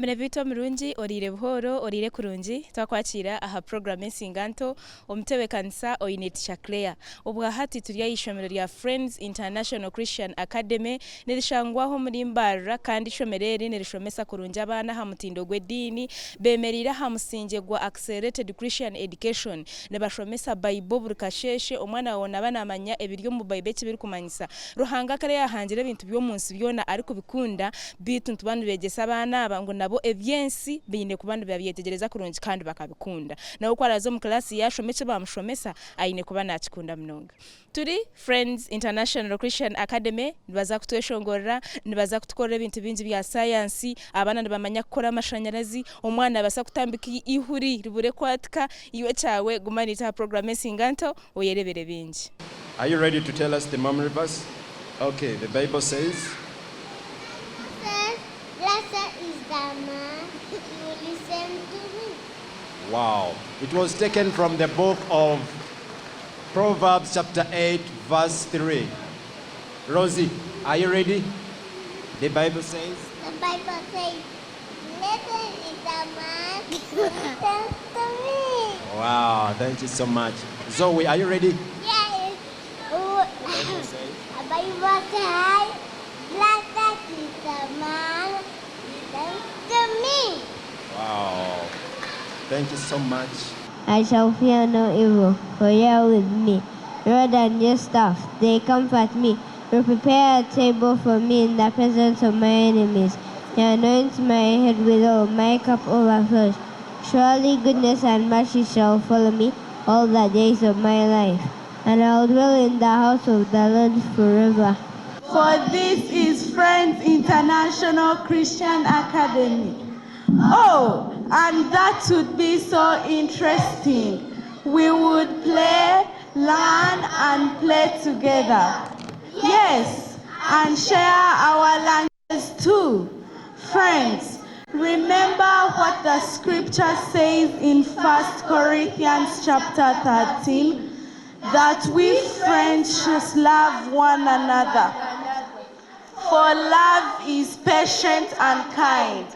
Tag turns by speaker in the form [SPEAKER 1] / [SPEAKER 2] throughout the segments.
[SPEAKER 1] Omurebi waitu omurungi oriire buhooro oriire kurungi twakwakiira aha puroguramu Ensinganto omutebeekanisa oine Teacher Claire. Obwahati turi aha ishomero rya Friends International Christian Academy nirishangwaho omuri Mbarara kandi ishomero eri nirishomesa kurungi abaana aha mutindo gw'ediini bemereire aha musingye gwa Accelerated Christian Education. Nibashomesa Baibo buri kasheeshe omwana waawe naaba namanya ebiri omu Baibo eki birikumanyisa. Ruhanga akaba yaahangire ebintu by'omu nsi byona arikubikunda, beitu nituba nibeegyesa abaana aba ngu nabo eby'ensi baine kuba nibabyetegyereza kurungi kandi bakabikunda. Nawe ku araaze omu kilaasi yaashoma eki baamushomesa, aine kuba naakikunda munonga. Turi Friends International Christian Academy, nibaza kutweshongorera, nibaza kutukorera ebintu bingi bya saayansi, abaana nibamanya kukora amashanyarazi, omwana naabaasa kutambika eihuri ribure kwatika, iwe ekyawe guma naitwe aha puroguraamu Ensinganto oyerebere bingi.
[SPEAKER 2] Are you ready to tell us the memory verse? Okay, the Bible says.
[SPEAKER 3] Says, Blessed is the man who listen to me.
[SPEAKER 2] Wow. It was taken from the book of Proverbs, chapter 8, verse 3. Rosie, are you ready? The Bible says.
[SPEAKER 3] The Bible says, Blessed is the man who listens to me.
[SPEAKER 2] Wow, thank you so much. Zoe, are you ready?
[SPEAKER 3] Yes. The Bible says, Blessed is the man who listens to me.
[SPEAKER 2] Wow. Thank you so much.
[SPEAKER 4] I shall fear no evil, for you are with me. Rod and your staff, they comfort me. You prepare a table for me in the presence of my enemies. You anoint my head with oil, my cup overflows. Surely goodness and mercy shall follow me all the days of my life, and I will dwell in the house of the Lord forever.
[SPEAKER 5] For this is Friends International Christian Academy. Oh, and that would be so interesting. We would play, learn, and play together. Yes, and share our languages too. Friends, remember what the scripture says in 1 Corinthians chapter 13 that we friends should love one another. For love is patient and kind.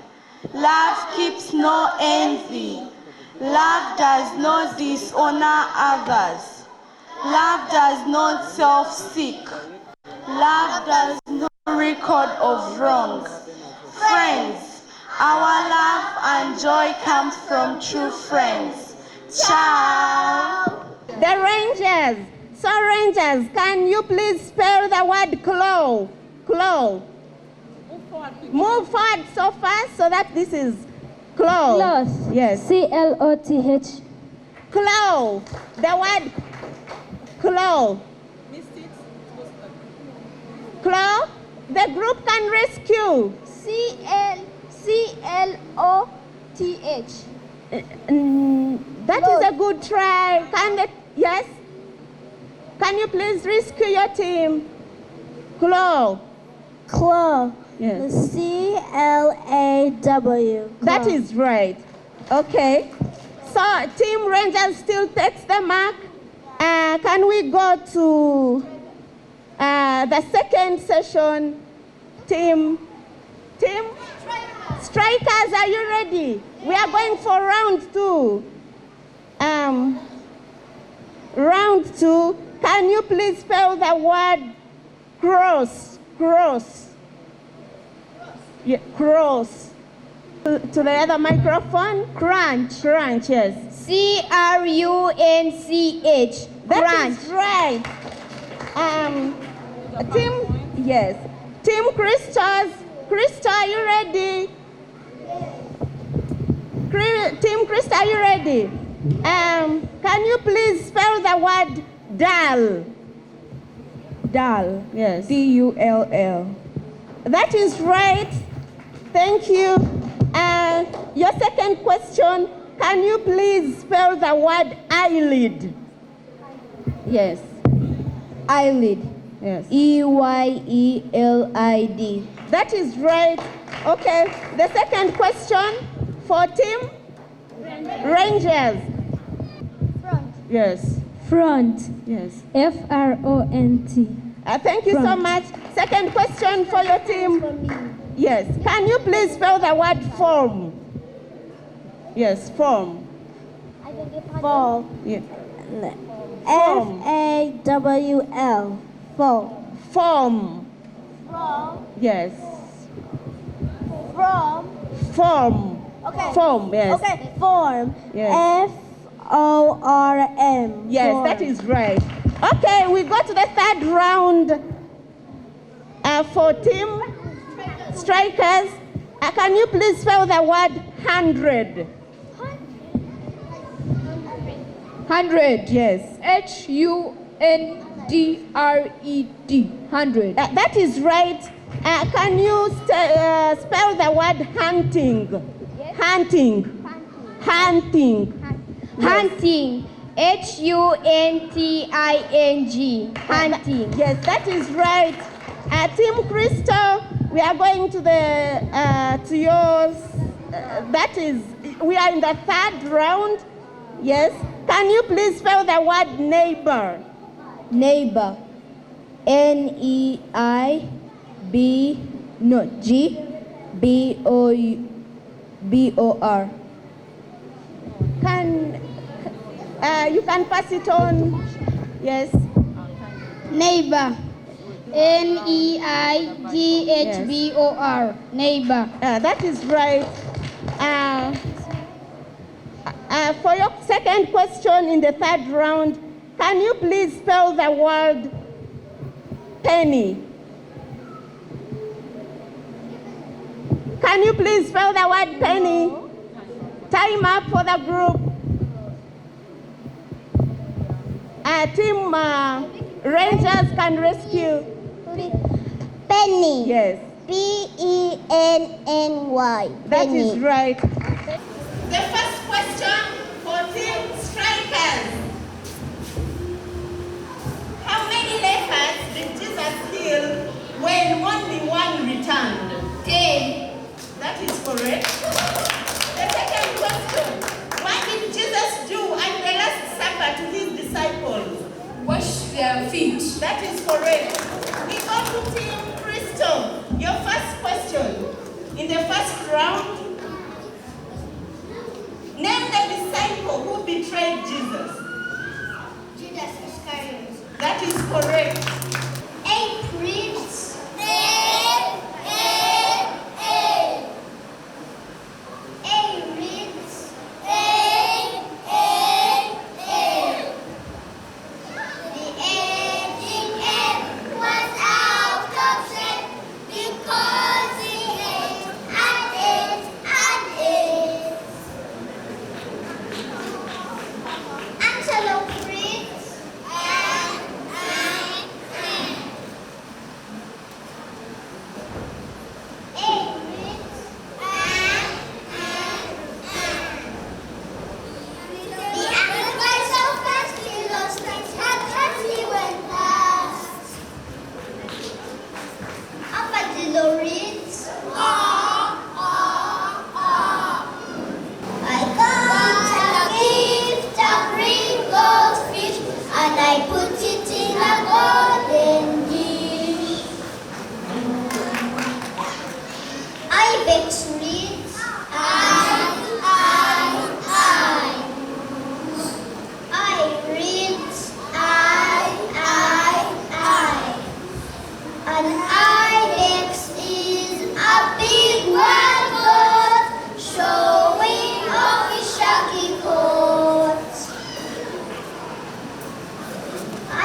[SPEAKER 5] Love keeps no envy. Love does not dishonor others. Love does not self seek. Love does not record of wrongs. Friends, our love and joy come from true friends. Ciao.
[SPEAKER 6] The Rangers. So, Rangers, can you please spell the word claw? Claw. Move forward so fast so that this is claw.
[SPEAKER 7] Cloth.
[SPEAKER 6] Yes.
[SPEAKER 7] C L O T H.
[SPEAKER 6] Claw. The word claw. Claw. The group can rescue.
[SPEAKER 7] C L C L O T H.
[SPEAKER 6] That is a good try. Can the, yes? Can you please rescue your team? Claw.
[SPEAKER 7] Claw.
[SPEAKER 6] Yes.
[SPEAKER 7] C L A W.
[SPEAKER 6] That is right. Okay. So Team Rangers still takes the mark. Can we go to the second session? Team, team Strikers, are you ready? We are going for round two. Round two. Can you please spell the word cross? Cross. Yeah, cross. To the other microphone.
[SPEAKER 7] Crunch.
[SPEAKER 6] Crunch, yes.
[SPEAKER 7] C R U N C H.
[SPEAKER 6] That
[SPEAKER 7] Crunch.
[SPEAKER 6] is right. Team, yes. Team Christos. Krista, are you ready? Team Krista, are you ready? Can you please spell the word dull? Dull, yes.
[SPEAKER 5] D U L L.
[SPEAKER 6] That is right. Thank you. Your second question, can you please spell the word eyelid? Yes.
[SPEAKER 7] Eyelid.
[SPEAKER 6] Yes.
[SPEAKER 7] E Y E L I D.
[SPEAKER 6] That is right. Okay. The second question for Team Rangers.
[SPEAKER 7] Front.
[SPEAKER 6] Yes.
[SPEAKER 7] Front.
[SPEAKER 6] Yes.
[SPEAKER 7] F R O N T.
[SPEAKER 6] Thank you so much. Second question for your team. Yes. Can you please spell the word form? Yes, form.
[SPEAKER 4] Fall.
[SPEAKER 6] Yeah.
[SPEAKER 4] F A W L. Fall.
[SPEAKER 6] Form. Yes.
[SPEAKER 4] From.
[SPEAKER 6] Form.
[SPEAKER 4] Okay.
[SPEAKER 6] Form, yes.
[SPEAKER 4] Okay. Form.
[SPEAKER 6] Yes.
[SPEAKER 4] F O R M.
[SPEAKER 6] Yes, that is right. Okay, we go to the third round for team strikers. Can you please spell the word 100?
[SPEAKER 8] 100.
[SPEAKER 6] Yes.
[SPEAKER 8] H U N D R E D. 100.
[SPEAKER 6] That is right. Can you spell the word hunting? Hunting. Hunting.
[SPEAKER 7] Hunting. H U N T I N G. Hunting.
[SPEAKER 6] Yes, that is right. Team Crystal, we are going to the to yours. That is, we are in the third round. Yes. Can you please spell the word neighbor?
[SPEAKER 4] Neighbor. N E I B no G B O U B O R.
[SPEAKER 6] Can you can pass it on? Yes.
[SPEAKER 7] Neighbor. N E I G H B O R. Neighbor.
[SPEAKER 6] That is right. For your second question in the third round, can you please spell the word penny? Can you please spell the word penny? Time up for the group. Team Rangers can rescue.
[SPEAKER 3] Penny.
[SPEAKER 6] Yes.
[SPEAKER 3] P E N N Y.
[SPEAKER 6] That is right. The first question for Team Strikers. How many lepers did Jesus heal when only one returned?
[SPEAKER 7] 10.
[SPEAKER 6] That is correct. The second question. What did Jesus do at the Last Supper to his disciples?
[SPEAKER 8] Wash their feet.
[SPEAKER 6] That is correct. We go to Team Crystal. Your first question. In the first round, name the disciple who betrayed Jesus.
[SPEAKER 3] Judas Iscariot.
[SPEAKER 6] That is correct.
[SPEAKER 3] 8 reads A A A. A reads A A A. The ending M was out of shape because he ate and ate and ate. Antelope reads N I N. A reads N N N. The apple flies so fast he lost his hat as he went past. Armadillo reads Ah, ah, ah. I got a gift, a green goldfish, and I put it in a golden dish. Ibex reads I, I, I. I reads I, I, I. An ibex is a big wild goat showing off his shaggy coat. I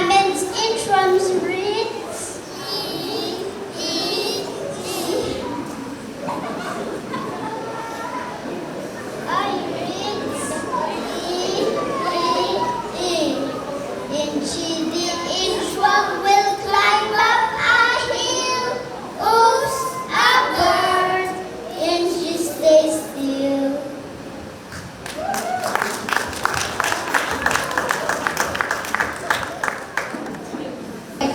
[SPEAKER 3] meant intrams reads E, E, E. I reads E, E, E. Inchi the inchworm will climb up a hill. Oops, a bird. Inchi stay still.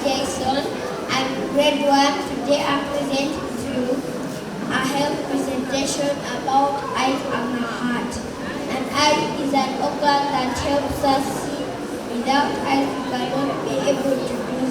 [SPEAKER 7] Jackson. I'm grade 1. Today I'm presenting to you a health presentation about eyes and the heart. An eye is an organ that helps us see. Without eyes, we cannot be able to do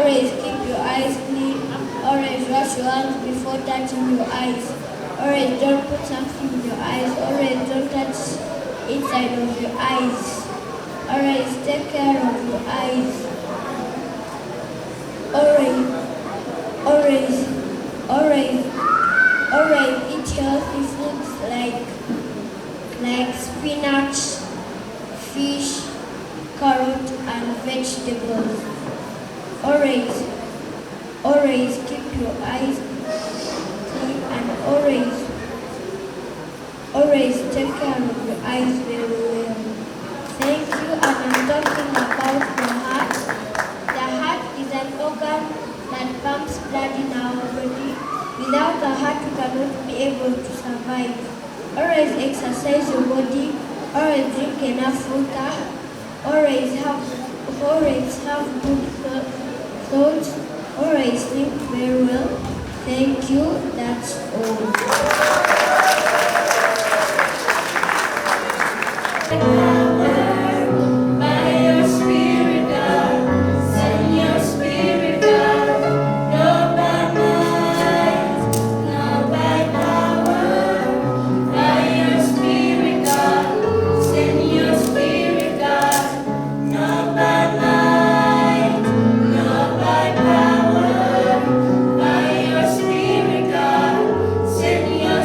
[SPEAKER 7] Always keep your eyes clean. Always wash your hands before touching your eyes. Always don't put something in your eyes. Always don't touch inside of your eyes. Always take care of your eyes. Always, always, always, always eat healthy foods like spinach, fish, carrot, and vegetables. Always, always keep your eyes clean and always, always take care of your eyes very well. Thank you, and I'm talking about the heart. The heart is an organ that pumps blood in our body. Without the heart, we cannot be able to survive. Always exercise your body. Always drink enough water. Always have good thoughts. Always think very well. Thank you. That's all.
[SPEAKER 9] By your spirit, God, send your spirit, God, not by might, not by power. By your spirit, God, send your spirit, God, not by might, not by power. By your spirit, God, send your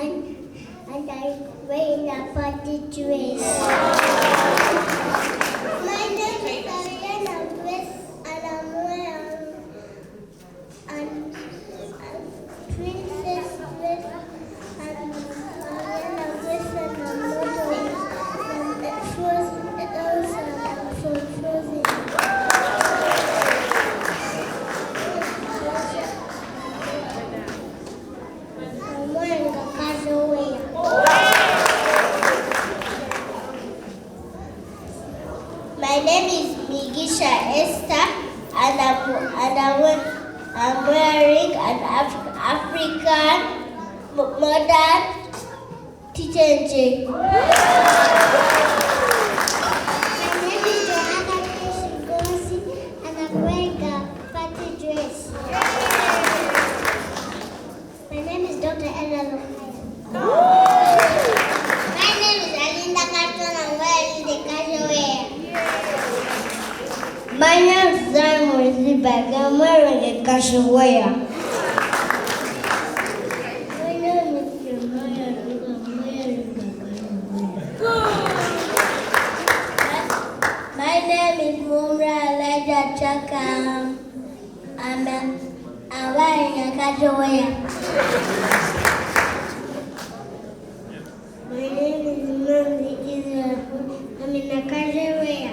[SPEAKER 3] And, and I'm wearing a party dress. My name is Ariana Grace and I'm wearing and, and Princess dress and Ariana Grace and I'm modeling and Frozen Elsa from Frozen. I'm wearing a casual wear. My name is Migisha Esther, and I'm wearing an African modern kitenge. My name is Johanna Keshigosi, and I'm wearing a party dress. My name is Dr. Ella Lokaya. My name is Alinda Carton. I'm wearing the casual wear. My name is Simon Zibag. I'm wearing a casual wear. My name is Jeremiah Luka. I'm wearing a casual wear. My name is Mumra Elijah Chaka. I'm wearing a casual wear. My name is Mandy Israel. I'm in a casual wear.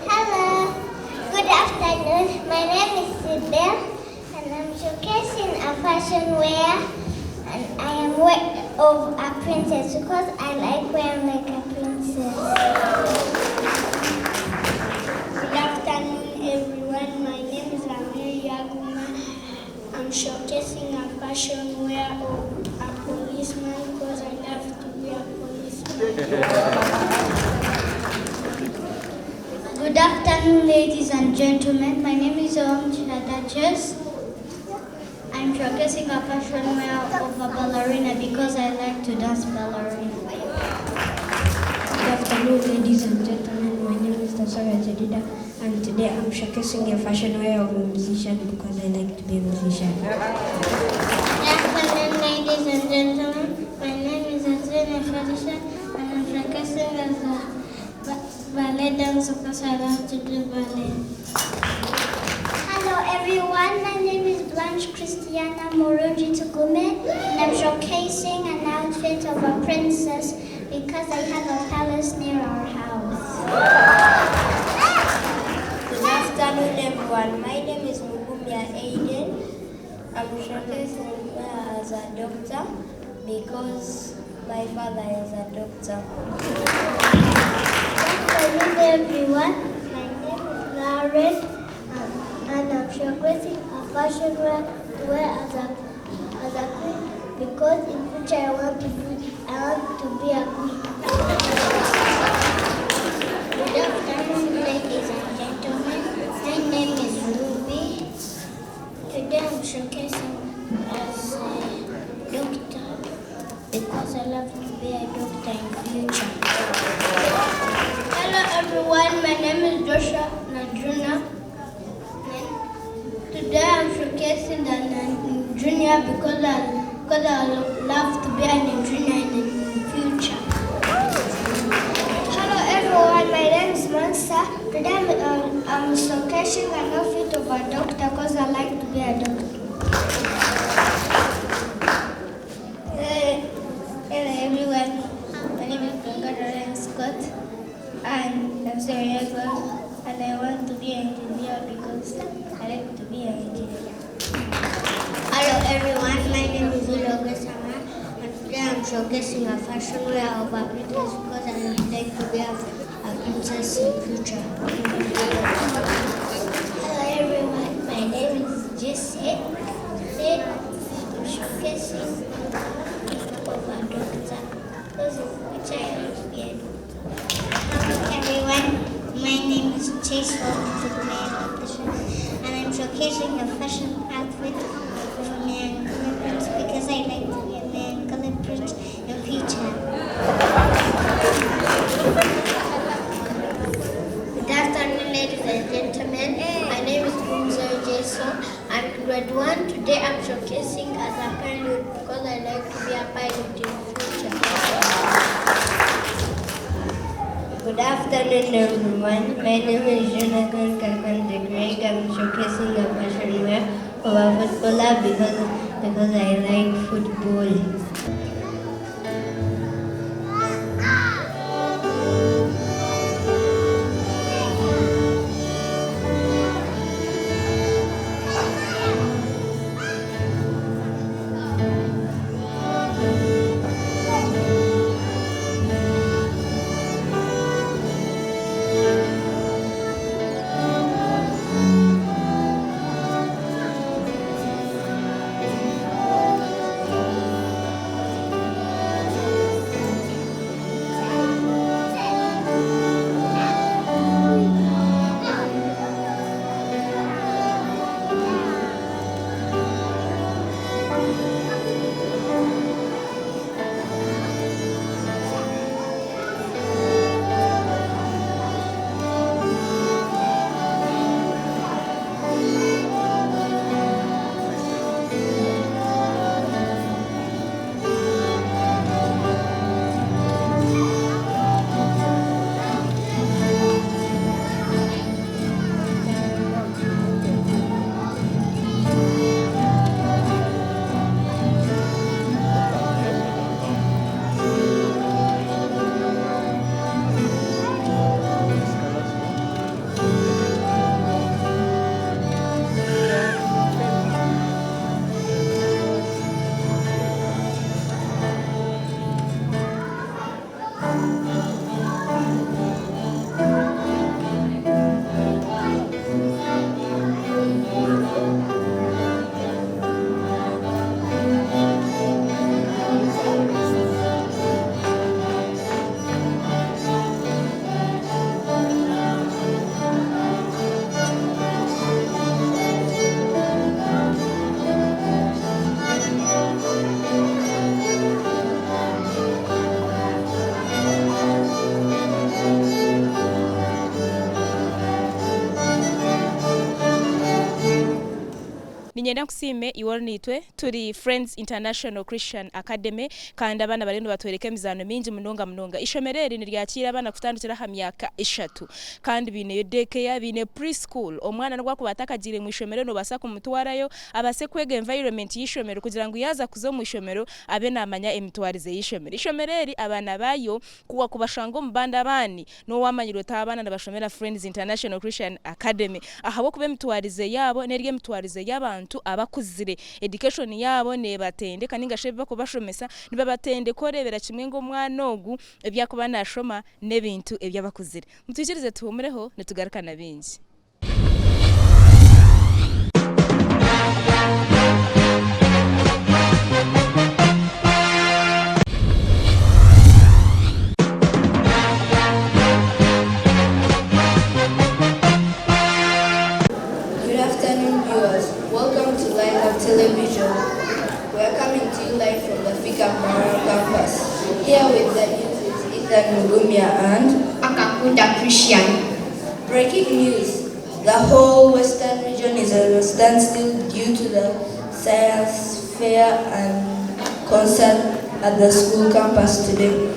[SPEAKER 3] Hello, good afternoon. My name is Sibel and I'm showcasing a fashion wear, and I am of a princess because I like wearing like a princess.
[SPEAKER 7] Good afternoon, everyone. My name is Amir Yaguma. I'm showcasing a fashion wear of a policeman because I love to be a policeman.
[SPEAKER 3] Good afternoon, ladies and gentlemen. My name is Om Chadaches. I'm showcasing a fashion wear of a ballerina because I like to dance ballerina.
[SPEAKER 4] Good afternoon, ladies and gentlemen. My name is Tasara Jadida, and today I'm showcasing a fashion wear of a musician because I like to be a musician.
[SPEAKER 3] Good afternoon, ladies and gentlemen. My name is Azrina Fadisha, and I'm showcasing as a ballet dancer because I love to do ballet. Hello, everyone. My name is Blanche Christiana Morunji Tugume, and I'm showcasing an outfit of a princess because I have a palace near our house.
[SPEAKER 7] Good afternoon, everyone. My name is Mugumya Aiden. I'm showcasing as a doctor because my father is a doctor.
[SPEAKER 3] Good afternoon, everyone. My name is Lauren, and I'm showcasing a fashion wear to wear as a queen because in future I want to be a queen. Good afternoon, ladies and gentlemen. My name is Ruby. Today I'm showcasing as a doctor because I love to be a doctor in future.
[SPEAKER 7] Hello, everyone. My name is Joshua Najuna. Today I'm showcasing an engineer because I love to be an engineer in the future.
[SPEAKER 3] Hello, everyone. My name is Mansa. Today I'm showcasing an outfit of a doctor because I like to be a doctor. Hello everyone, my name is Benga Lawrence Scott and I'm 7 years old and I want to be an engineer because I like to be an engineer. Hello everyone, my name is Ulo Gesama and today I'm showcasing a fashion wear of a princess because I would like to be a princess in future. Hello everyone, my name is Jesse. Today I'm showcasing of a doctor because in future I want to be a doctor. Hello everyone, my name is Chase and I'm showcasing a fashion outfit of a man prince because I like to be a man colored prince in future. Good afternoon, ladies and gentlemen. My name is Gumzo Jason. I'm in grade 1. Today I'm showcasing as a pilot because I like to be a pilot in future.
[SPEAKER 4] Good afternoon, everyone. My name is Jonathan Kakon Greg. I'm showcasing a fashion wear of a footballer because I like football.
[SPEAKER 1] Niinyenda nkusiime iwe ori naitwe. Turi Friends International Christian Academy kandi abaana bariyo nibatworeka emizaano mingi munonga munonga. Ishomero eri niryakiira abaana kutandikira aha myaka 3 kandi biineyo daycare, biine pre-school. Omwana nobu akuba atakagiire mu ishomero noobaasa kumutwarayo abaase kwega environment y'ishomero kugira ngu yaaza kuza omu ishomero abe naamanya emitwarize y'ishomero. Ishomero eri abaana baayo ku wakubashanga omu bandi abaani noowamanyire oti aba abaana nibashomera Friends International Christian Academy ahabw'okuba emitwarize yaabo n'eri emitwarize y'abantu abakuzire. Education yaabo neebatendeka nainga shi ebi barikubashomesa nibabatendeka oreebera kimwe ngu omwana ogu ebi arikuba naashoma n'ebintu eby'abakuzire. Mutwikirize tuhuumureho nitugaruka na bingi.
[SPEAKER 4] Good afternoon, viewers. Welcome to Light Up Television. We are coming to you live from the Fika Mbarara campus. Here with the news is Ethan Mugumya and
[SPEAKER 10] Akakunda Christian.
[SPEAKER 4] Breaking news. The whole Western region is at a standstill due to the science fair and concert at the school campus today.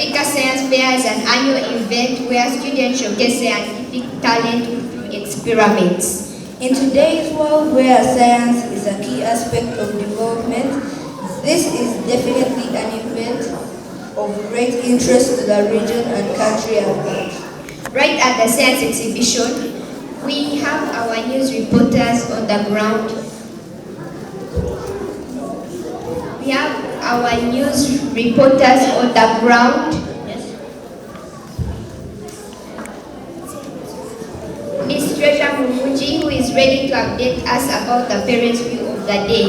[SPEAKER 10] FICA Science Fair is an annual event where students showcase scientific talent through experiments.
[SPEAKER 4] In today's world where science is a key aspect of development, this is definitely an event of great interest to the region and country at large.
[SPEAKER 10] Right at the science exhibition, we have our news reporters on the ground. We have our news reporters on the ground. Miss Treasure Mumuji, who is ready to update us about the parents' view of the day.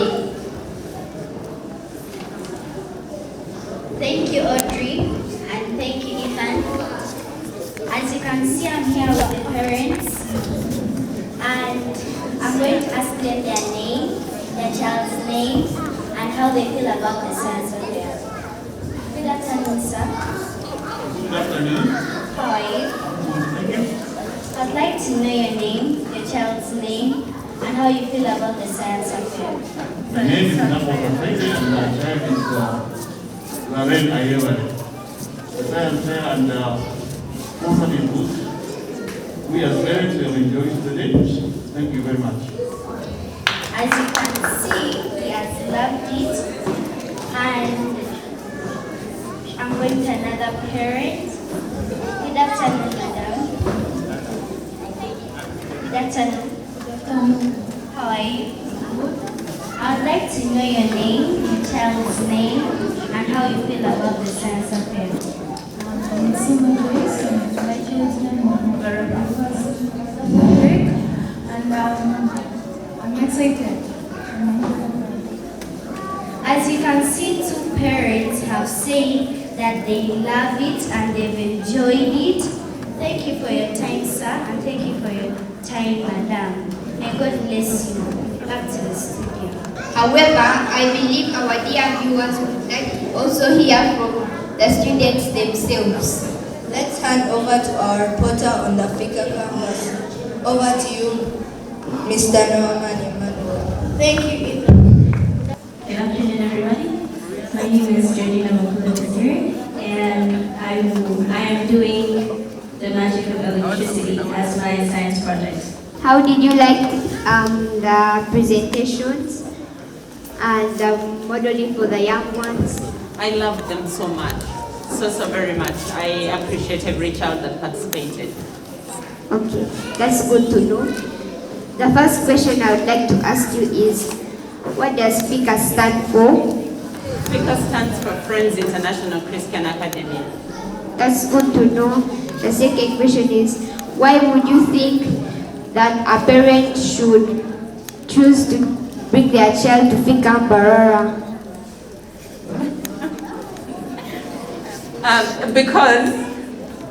[SPEAKER 7] Thank you, Audrey, and thank you, Ethan. As you can see, I'm here with the parents, and I'm going to ask them their name, their child's name, and how they feel about the science fair. Good afternoon, sir.
[SPEAKER 11] Good afternoon.
[SPEAKER 7] How are you?
[SPEAKER 11] Thank you.
[SPEAKER 7] I'd like to know your name, your child's name, and how you feel about the science fair.
[SPEAKER 11] My name is Namo Kafeke and my child is Laren Ayewale. The science fair and concert is good. We as parents we have enjoyed the day. Thank you very much.
[SPEAKER 7] As you can see, he has loved it. And I'm going to another parent. Good afternoon, madam. Good afternoon. Good afternoon. How are you? Good. I would like to know your name, your child's name, and how you feel about the science fair.
[SPEAKER 12] I'm Sima Joyce, and my child's name is Patrick, and I'm excited.
[SPEAKER 7] As you can see, two parents have said that they love it and they've enjoyed it. Thank you for your time, sir, and thank you for your time, madam. May God bless you. Back to the studio.
[SPEAKER 10] However, I believe our dear viewers would like to also hear from the students themselves.
[SPEAKER 4] Let's hand over to our reporter on the FICA campus. Over to you, Mr. Norman Emmanuel.
[SPEAKER 7] Thank you, Ethan.
[SPEAKER 13] Good afternoon, everybody. My name is Georgina Makula and I am doing the magic of electricity as my science project.
[SPEAKER 10] How did you like the presentations and the modeling for the young ones?
[SPEAKER 14] I love them so much, so very much. I appreciate every child that participated.
[SPEAKER 10] Okay, that's good to know. The first question I would like to ask you is, what does FICA stand for?
[SPEAKER 14] FICA stands for Friends International Christian Academy.
[SPEAKER 10] That's good to know. The second question is, why would you think that a parent should choose to bring their child to FICA Mbarara?
[SPEAKER 14] Because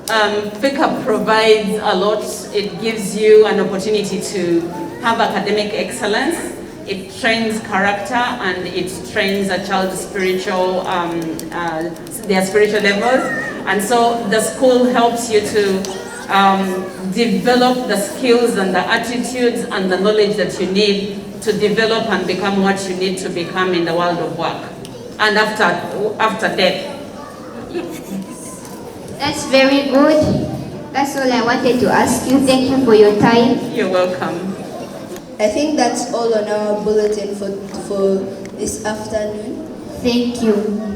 [SPEAKER 14] FICA provides a lot. It gives you an opportunity to have academic excellence. It trains character and it trains a child's spiritual, their spiritual levels. And so the school helps you to develop the skills and the attitudes and the knowledge that you need to develop and become what you need to become in the world of work and after death.
[SPEAKER 10] That's very good. That's all I wanted to ask you. Thank you for your time.
[SPEAKER 14] You're welcome.
[SPEAKER 4] I think that's all on our bulletin for this afternoon.
[SPEAKER 10] Thank you.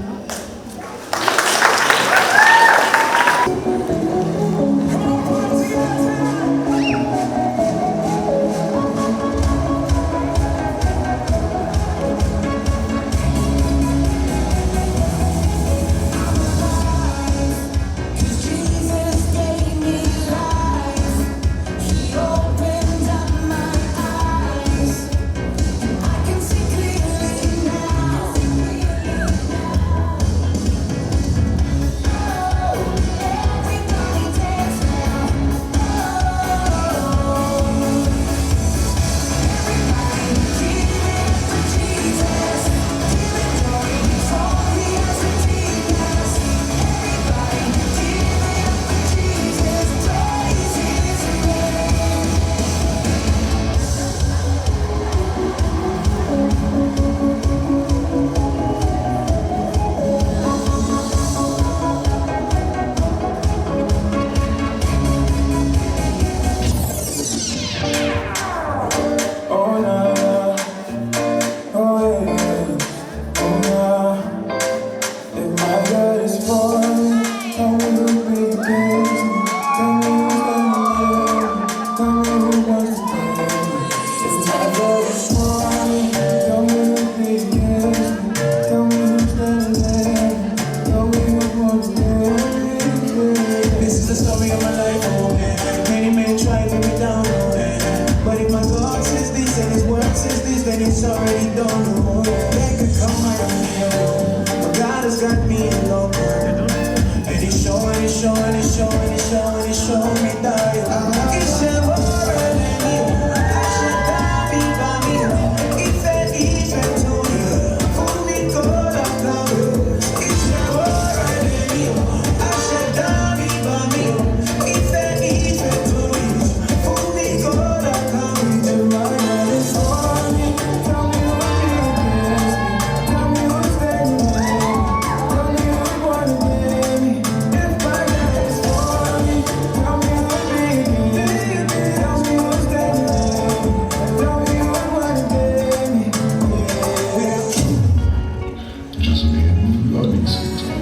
[SPEAKER 15] me on my life, oh. Many men try to bring me down, oh. But if my God says this and his word says this, then it's already done, oh. They could come my own hell, but God has got me alone. And he's showing, he's showing, he's showing, he's showing, he's showing me that. It's
[SPEAKER 16] Josephine Learning Center.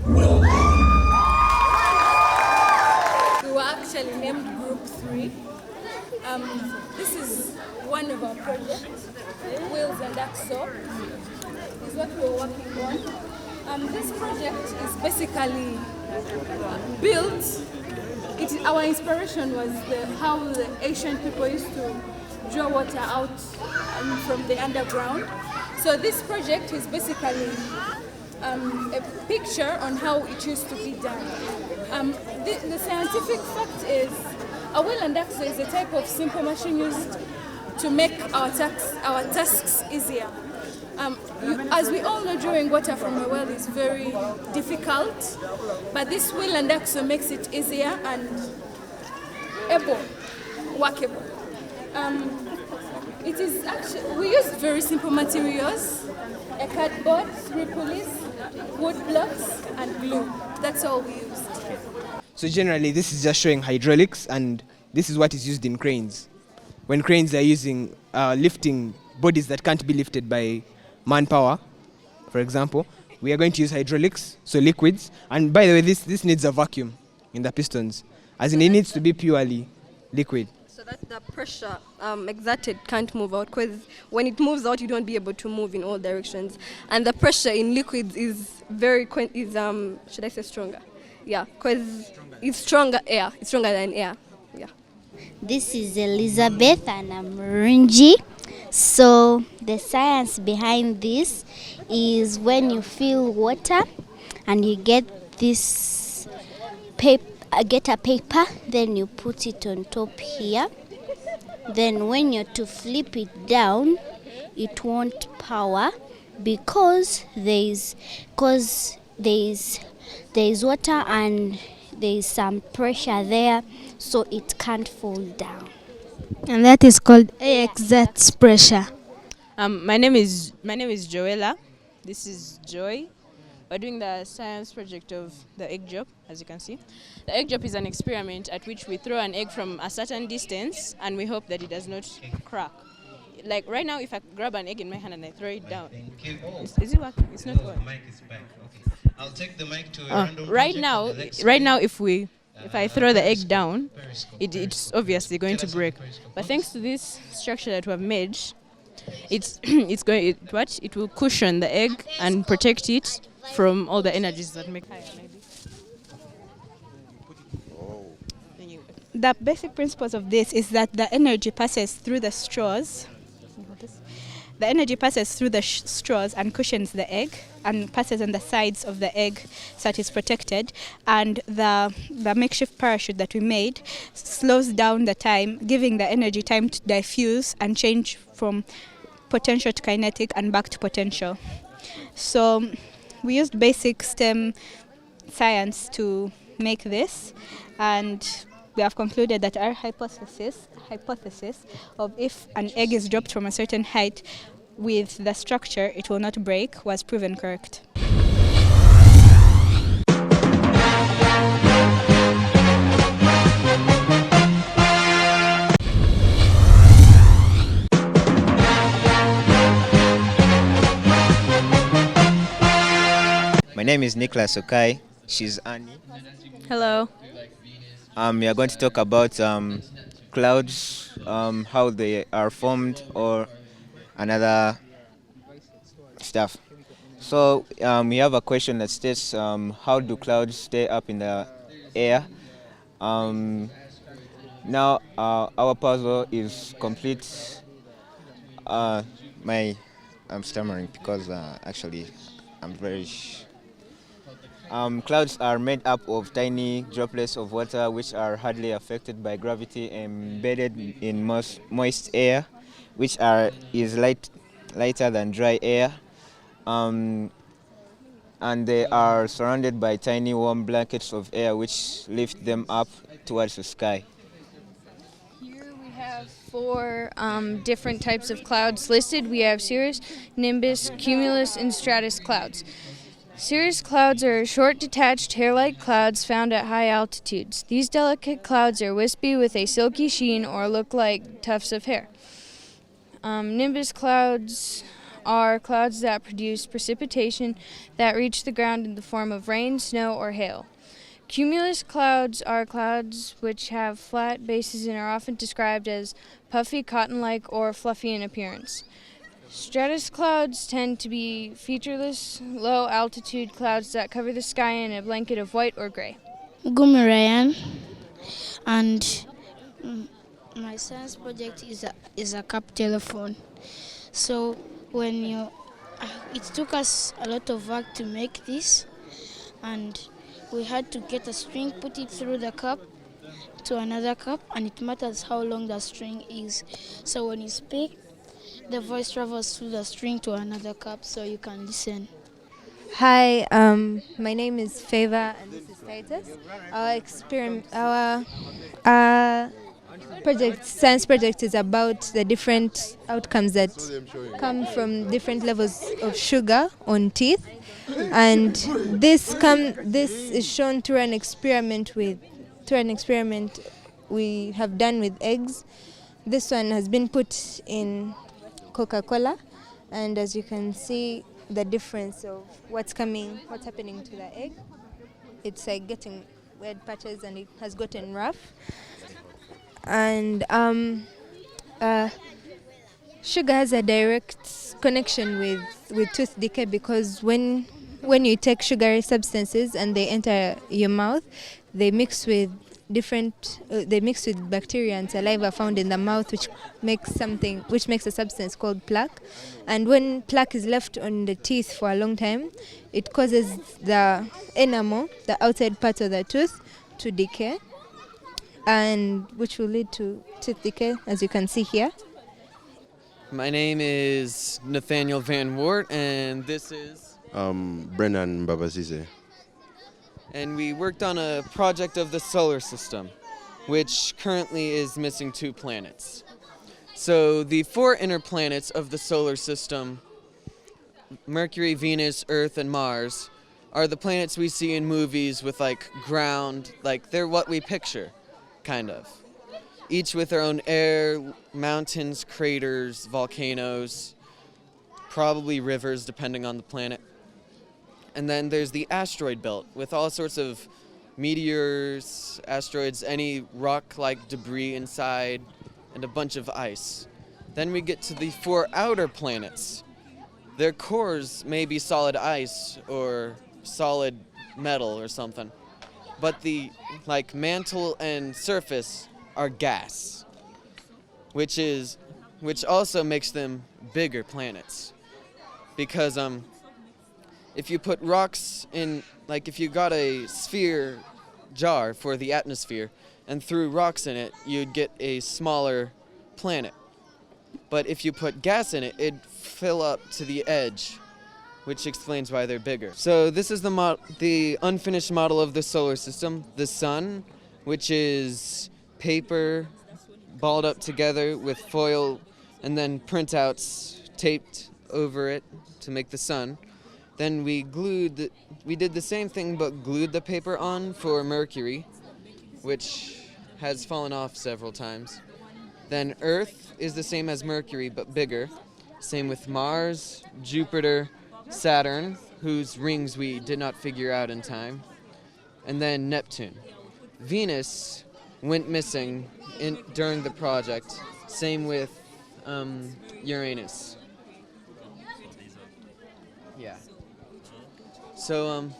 [SPEAKER 16] Well done.
[SPEAKER 17] We were actually named Group 3. This is one of our projects, Wheels and Axle, is what we were working on. This project is basically built, our inspiration was how the ancient people used to draw water out from the underground. So this project is basically a picture on how it used to be done. The scientific fact is a wheel and axle is a type of simple machine used to make our tasks easier. As we all know, drawing water from a well is very difficult, but this wheel and axle makes it easier and able, workable. We use very simple materials: a cardboard, 3 pulleys, wood blocks, and glue. That's all we used.
[SPEAKER 18] So generally, this is just showing hydraulics, and this is what is used in cranes. When cranes are lifting bodies that can't be lifted by manpower, for example, we are going to use hydraulics, so liquids. And by the way, this needs a vacuum in the pistons, as in it needs to be purely liquid.
[SPEAKER 19] So that the pressure exerted can't move out, because when it moves out, you don't be able to move in all directions. And the pressure in liquids is very, is should I say stronger? Yeah, because it's stronger air. It's stronger than air. Yeah.
[SPEAKER 20] This is Elizabeth and I'm Runji. So the science behind this is when you fill water and you get this get a paper, then you put it on top here. Then when you're to flip it down, it won't power because there's water and there's some pressure there, so it can't fall down.
[SPEAKER 3] And that is called AXZ pressure.
[SPEAKER 1] My name is Joella. This is Joy. We're doing the science project of the egg drop, as you can see. The egg drop is an experiment at which we throw an egg from a certain distance and we hope that it does not crack. Like right now, if I grab an egg in my hand and I throw it down, is it working? It's not working.
[SPEAKER 21] The mic is back. Okay. I'll take the mic to a random
[SPEAKER 1] Right
[SPEAKER 21] project
[SPEAKER 1] now,
[SPEAKER 21] on the next
[SPEAKER 1] right
[SPEAKER 21] screen.
[SPEAKER 1] now, if we
[SPEAKER 13] If I throw the egg down, it's obviously going to break. But thanks to this structure that we have made, it's it's going it, what? It will cushion the egg and protect it from all the energies that make.
[SPEAKER 5] The basic principles of this is that the energy passes through the straws. The energy passes through the straws and cushions the egg and passes on the sides of the egg so that it's protected. And the makeshift parachute that we made slows down the time, giving the energy time to diffuse and change from potential to kinetic and back to potential. So we used basic STEM science to make this, and we have concluded that our hypothesis of if an egg is dropped from a certain height with the structure, it will not break, was proven correct.
[SPEAKER 18] My name is Nicholas Okai. She's Annie.
[SPEAKER 13] Hello.
[SPEAKER 18] We are going to talk about clouds, how they are formed, or another stuff. So we have a question that states, how do clouds stay up in the air? Now our puzzle is complete. I'm stammering because actually I'm very... Clouds are made up of tiny droplets of water which are hardly affected by gravity, embedded in moist air, which is lighter than dry air, and they are surrounded by tiny warm blankets of air which lift them up towards the sky.
[SPEAKER 8] Here we have four different types of clouds listed. We have cirrus, nimbus, cumulus, and stratus clouds. Cirrus clouds are short, detached, hair-like clouds found at high altitudes. These delicate clouds are wispy with a silky sheen or look like tufts of hair. Nimbus clouds are clouds that produce precipitation that reach the ground in the form of rain, snow, or hail. Cumulus clouds are clouds which have flat bases and are often described as puffy, cotton-like, or fluffy in appearance. Stratus clouds tend to be featureless, low-altitude clouds that cover the sky in a blanket of white or gray.
[SPEAKER 3] Gumi Ryan, and my science project is a cup telephone. So when you, it took us a lot of work to make this, and we had to get a string, put it through the cup to another cup, and it matters how long the string is. So when you speak, the voice travels through the string to another cup so you can listen.
[SPEAKER 12] Hi, my name is Favor and this is Titus. Our science project is about the different outcomes that come from different levels of sugar on teeth, and this is shown through an experiment we have done with eggs. This one has been put in Coca-Cola, and as you can see, the difference of what's happening to the egg. It's like getting weird patches and it has gotten rough. And sugar has a direct connection with tooth decay, because when you take sugary substances and they enter your mouth, they mix with bacteria and saliva found in the mouth, which makes a substance called plaque. And when plaque is left on the teeth for a long time, it causes the enamel, the outside part of the tooth, to decay, and which will lead to tooth decay, as you can see here.
[SPEAKER 21] My name is Nathaniel Van Wart, and this is
[SPEAKER 22] Brennan Babazize.
[SPEAKER 21] And we worked on a project of the solar system, which currently is missing 2 planets. So the 4 inner planets of the solar system, Mercury, Venus, Earth, and Mars, are the planets we see in movies with like ground, like they're what we picture, kind of. Each with their own air, mountains, craters, volcanoes, probably rivers depending on the planet. And then there's the asteroid belt with all sorts of meteors, asteroids, any rock like debris inside, and a bunch of ice. Then we get to the four outer planets. Their cores may be solid ice or solid metal or something, but the like mantle and surface are gas, which is which also makes them bigger planets. Because if you put rocks in like if you got a sphere jar for the atmosphere and threw rocks in it, you'd get a smaller planet. But if you put gas in it, it'd fill up to the edge, which explains why they're bigger. So this is the the unfinished model of the solar system, the sun, which is paper balled up together with foil and then printouts taped over it to make the sun. Then we glued the, we did the same thing but glued the paper on for Mercury, which has fallen off several times. Then Earth is the same as Mercury but bigger. Same with Mars, Jupiter, Saturn, whose rings we did not figure out in time, and then Neptune. Venus went missing during the project. Same with Uranus. Yeah. So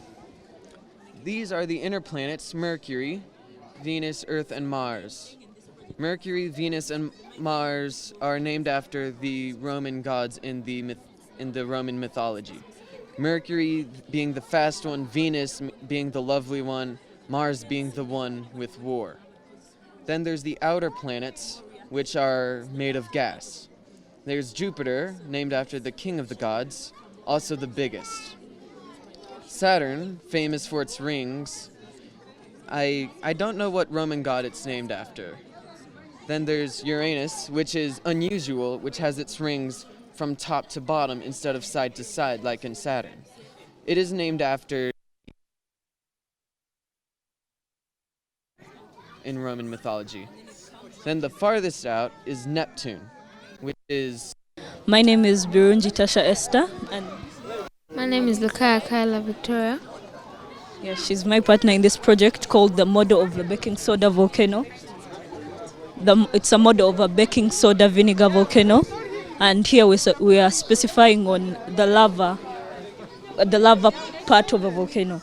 [SPEAKER 21] these are the inner planets: Mercury, Venus, Earth, and Mars. Mercury, Venus, and Mars are named after the Roman gods in the Roman mythology. Mercury being the fast one, Venus being the lovely one, Mars being the one with war. Then there's the outer planets, which are made of gas. There's Jupiter, named after the king of the gods, also the biggest. Saturn, famous for its rings. I don't know what Roman god it's named after. Then there's Uranus, which is unusual, which has its rings from top to bottom instead of side to side like in Saturn. It is named after in Roman mythology. Then the farthest out is Neptune, which is...
[SPEAKER 2] My name is Birungi Tasha Esther. And
[SPEAKER 6] my name is Lukaya Kyla Victoria.
[SPEAKER 2] Yeah, she's my partner in this project called the model of the baking soda volcano. It's a model of a baking soda vinegar volcano, and here we are specifying on the lava part of a volcano.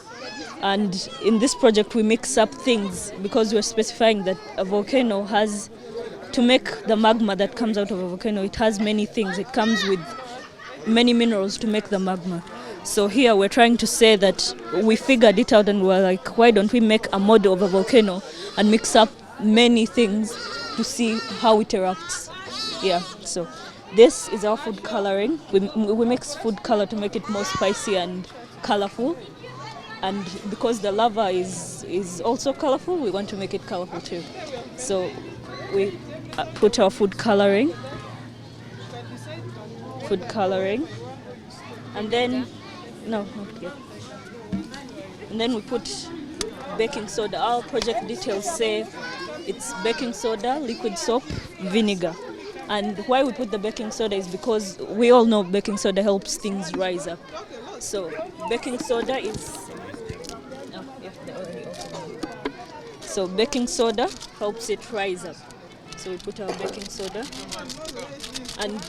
[SPEAKER 2] And in this project we mix up things because we're specifying that a volcano has, to make the magma that comes out of a volcano, it has many things. It comes with many minerals to make the magma. So here we're trying to say that we figured it out and we're like, why don't we make a model of a volcano and mix up many things to see how it erupts. Yeah, so this is our food coloring. We mix food color to make it more spicy and colorful. And because the lava is also colorful, we want to make it colorful too. So we put our food coloring, and then, no, not yet. And then we put baking soda. Our project details say it's baking soda, liquid soap, vinegar. And why we put the baking soda is because we all know baking soda helps things rise up. So baking soda is, oh, yeah, they're already open. So baking soda helps it rise up. So we put our baking soda, and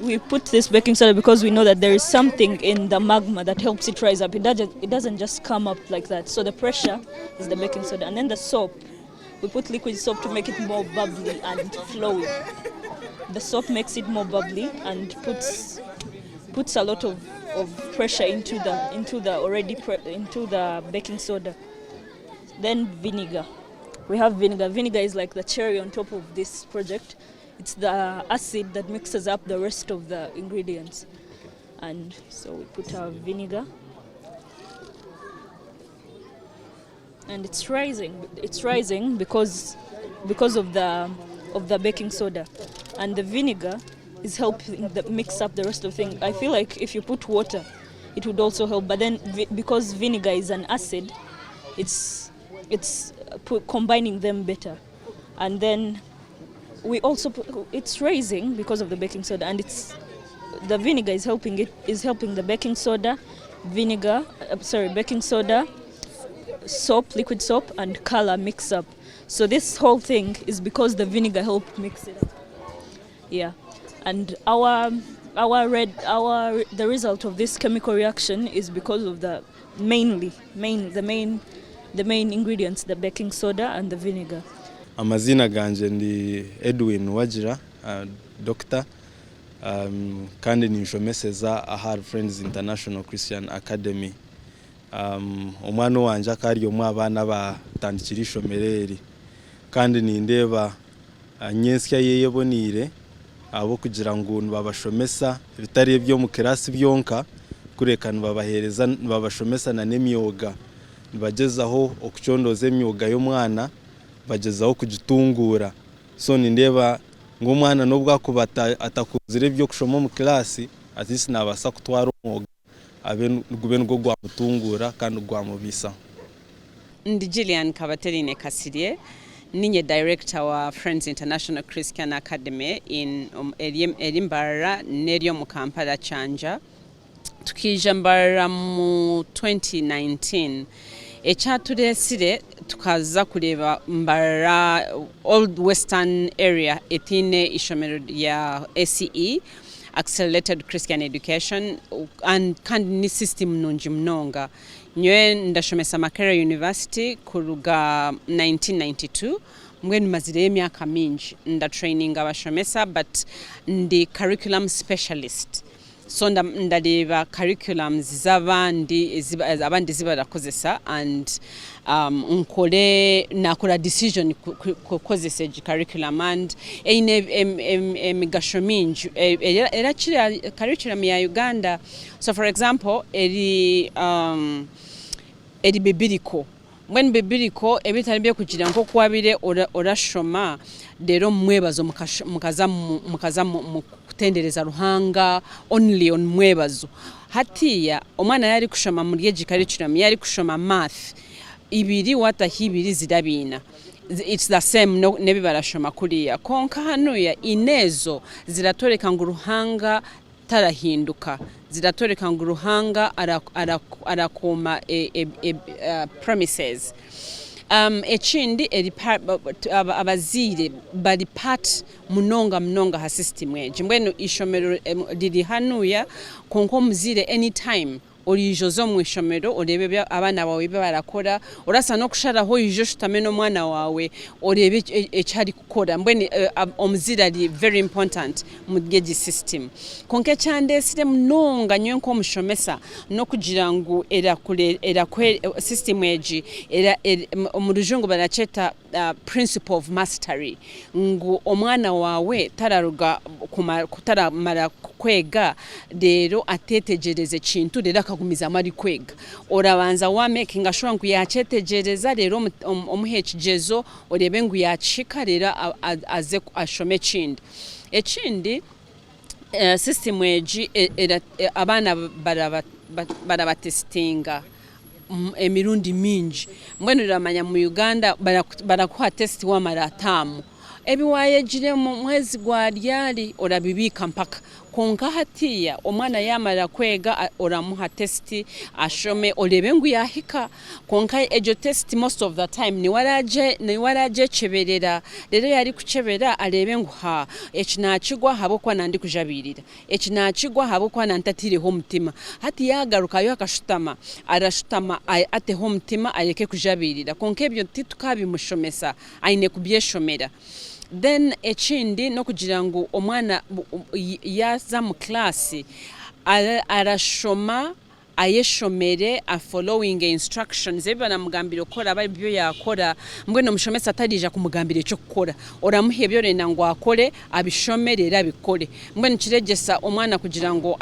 [SPEAKER 2] we put this baking soda because we know that there is something in the magma that helps it rise up. It doesn't just come up like that. So the pressure is the baking soda. And then the soap, we put liquid soap to make it more bubbly and flowy. The soap makes it more bubbly and puts a lot of pressure into the baking soda. Then vinegar. We have vinegar. Vinegar is like the cherry on top of this project. It's the acid that mixes up the rest of the ingredients. And so we put our vinegar. And it's rising. It's rising because of the baking soda. And the vinegar is helping mix up the rest of the thing. I feel like if you put water, it would also help. But then because vinegar is an acid, it's combining them better. And then we also put, it's raising because of the baking soda, and it's the vinegar is helping it, is helping the baking soda, vinegar, sorry, baking soda, soap, liquid soap, and color mix up. So this whole thing is because the vinegar helped mix it up. Yeah, and our our red our the result of this chemical reaction is because of the mainly main the main the main ingredients, the baking soda and the vinegar.
[SPEAKER 9] Amaziina gangye ndi Edwin Wagira, Dokita, kandi ninshomeseza ahari Friends International Christian Academy. Omwana owangye akaba ari omwe aha baana abatandikire eishomero eri kandi nindeeba nyentsya ye eboneire ahabw'okugira ngu nibabashomesa bitari eby'omu kiraasi byonka kureka nibabaheereza nibabashomesa n'emyoga. Nibagyezaho okucondooza emyoga y'omwana bagyezaho kugitunguura. So nindeeba ngu omwana n'obu akuba atakunzire eby'okushoma omu kiraasi, at least naabaasa kutwara omwoga abe gube nigwo gwamutunguura kandi gwamubaisaho.
[SPEAKER 14] Ndi Gillian Kabaterine Kasirye, ninye Director wa Friends International Christian Academy in eri Mbarara n'eri omu Kampala Kyanja. Tukaija Mbarara mu 2019. Ekyatureetsire tukaza kureeba Mbarara Old Western Area etaine eishomero rya ACE, Accelerated Christian Education, and kandi ni system nungi munonga. Nyowe ndashomesa Makerere University kuruga 1992 mbwenu mazireyo emyaka mingi nda traininga abashomesa but ndi curriculum specialist. So ndareeba curriculums z'abandi ezi abandi ezi barakozesa and nkore nakora decision kukozesa egi curriculum and eine emigasho mingi erakira curriculum ya Uganda. So for example eri eri biblical. Mbwenu biblical ebitari by'okugira nk'oku wabaire orashoma reero omu mwebazo mukaza mukaza kutendereza Ruhanga only omu mwebazo. Hatiiya omwana yaaba arikushoma omuri egi curriculum yaaba arikushoma math ibiri waataho ibiri ziraba ina. It's the same n'ebi barashoma kuriya. Kwonka hanuya ina ezo ziratworeka ngu Ruhanga tarahinduka. Ziratworeka ngu Ruhanga arakuuma promises. Ekindi abazaire bari part munonga munonga aha system egi. Mbwenu eishomero riri hanuya kwonka omuzaire anytime Oriija oze omu ishomero oreebe ebi abaana baawe ebi barakora, orabaasa n'okusharaho oije oshutame n'omwana waawe oreebe eki arikukora. Mbwenu omuzaire ari very important omuri egi system. Kwonka ekyandeetsire munonga nyowe nk'omushomesa n'okugira ngu system egi omu rujungu barakyeta principle of mastery ngu omwana waawe tararuga taramara kwega reero atetegyereze ekintu reero akagumizamu arikwega. Orabanza wa makinga sure ngu yakyetegyereza reero omuhe ekigyezo oreebe ngu yakihika reero aze ashome ekindi. Ekindi system egi abaana barabatesitinga emirundi mingi. Mbwenu oramanya omu Uganda barakuha test wamara term, ebi wayegire omu mwezi gwa ryari orabibiika mpaka. Kwonka hatiiya omwana yamara kwega oramuha test ashome oreebe ngu yahika. Kwonka egyo test most of the time niwe aragyekyeberera reero yarikukyebera areebe ngu haa eki nakigwa ahabw'okuba nandikujabiirira. Eki naakigwa ahabw'okuba nantatiireho omutima. Hati yaagarukayo akashutama, arashutama ateho omutima areke kujabiirira. Kwonka ebyo titukaabimushomesa, aine kubyeshomera. Then ekindi n'okugira ngu omwana yaaza mu class, arashoma ayeshomere a followinge instructions ebi baramugambire kukora abe aribyo yakora mbwenu omushomesa tariija kumugambira ekyokukora oramuha ebi orenda ngu akore abishome reero abikore mbwenu kireegyesa omwana kugira ngu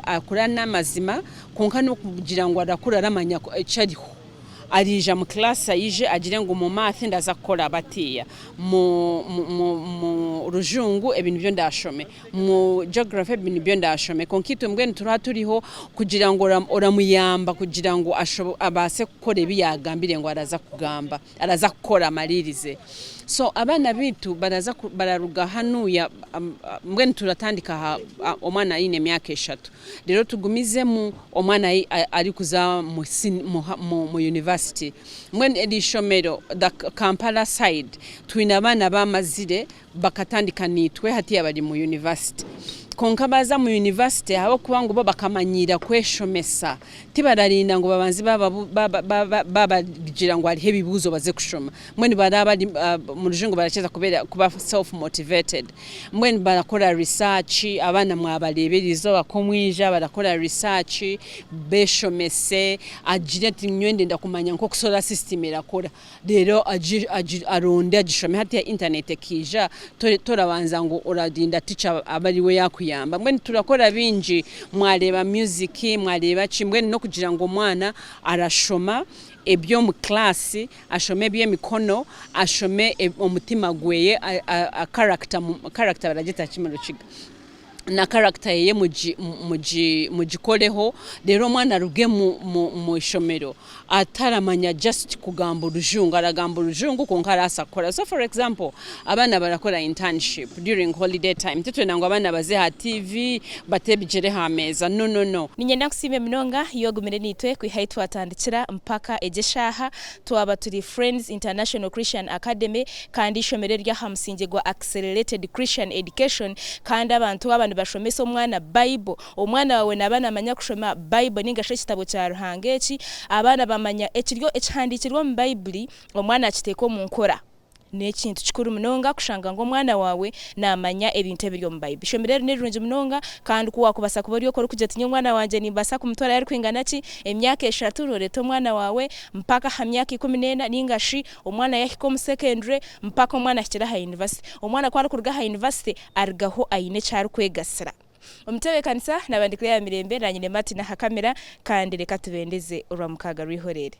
[SPEAKER 14] akure n'amazima kwonka n'okugira ngu arakura aramanya eki ariho. Ariija mu class aije agire ngu mu math ndaza kukora batiiya, mu mu rujungu ebi nibyo ndashome, mu geography ebi nibyo ndashome kwonka itwe mbwenu turaba turiho kugira ngu oramuyamba kugira ngu abaase kukora ebi yaagambire ngu araza kugamba, araza kukora amariirize. So abaana baitu baraza bararuga hanuya mbwenu turatandika aha omwana aine emyaka eshatu. Reero tugumizemu omwana arikuza mu university. university. Mbwenu eri ishomero the Kampala side twine abaana abamazire bakatandika naitwe hatiya bari mu university. Kwonka baaza mu university ahabw'okuba ngu bo bakamanyiira kweshomesa Tibararinda ngu babanze babagira ngu hariho ebibuuzo baze kushoma. Mbwenu baraba bari omu rujungu barakira kuba self motivated. Mbwenu barakora research, abaana mwabareeba eriizooba ku mwija barakora research, beshomese, agire ati nyowe ndenda kumanya nk'oku solar system erakora. Reero aronde agishome hatiya internet ekaija torabanza ngu orarinda teacher abe ariwe yakuyamba mbwenu turakora bingi mwareeba music mwareeba ki mbwenu nokugira ngu omwana arashoma ebyomu class ashome ebyemikono ashome omutima gweye character character baragyeta ki murukiga? Na character yeye mugikoreho reero omwana aruge omu ishomero ataramanya just kugamba orujungu, aragamba orujungu kwonka arabaasa kukora. So for example abaana barakora internship during holiday time titwenda ngu abaana baze aha TV bate ebigyere aha meeza no no no.
[SPEAKER 1] Niinyenda nkusiime munonga iwe ogumire naitwe kwiha ahi twatandikira mpaka egi eshaaha. Twaba turi Friends International Christian Academy kandi eishomero eriri aha musingye gwa Accelerated Christian Education kandi abantu aba nibashomesa omwana Bible. Omwana waawe naaba naamanya kushoma Bible ninga shi ekitabo kya Ruhanga eki, abaana bamanya ekiri ekihandiikirwe omu Baibuli, omwana akiteeka omu nkora. N'ekintu kikuru munonga kushanga ngu omwana waawe naamanya ebintu ebiri omu Baibuli. Eishomero eri ni rirungi munonga kandi ku waakubaasa kuba ori okwo orikugira oti nyowe omwana wangye nimbaasa kumutwarayo arikwingana ki, emyaka eshatu nooreeta omwana waawe mpaka aha myaka 14 nainga shi omwana yaahika omu secondary mpaka omwana ahikire aha yunivasite. Omwana ku arikuruga aha yunivasite arugaho aine eki arikwegasira. Omutebeekanisa naaba ndi Claire Mirembe naanye Martin aha kamera kandi reka tubendeze Orwamukaaga rw'eihoreere.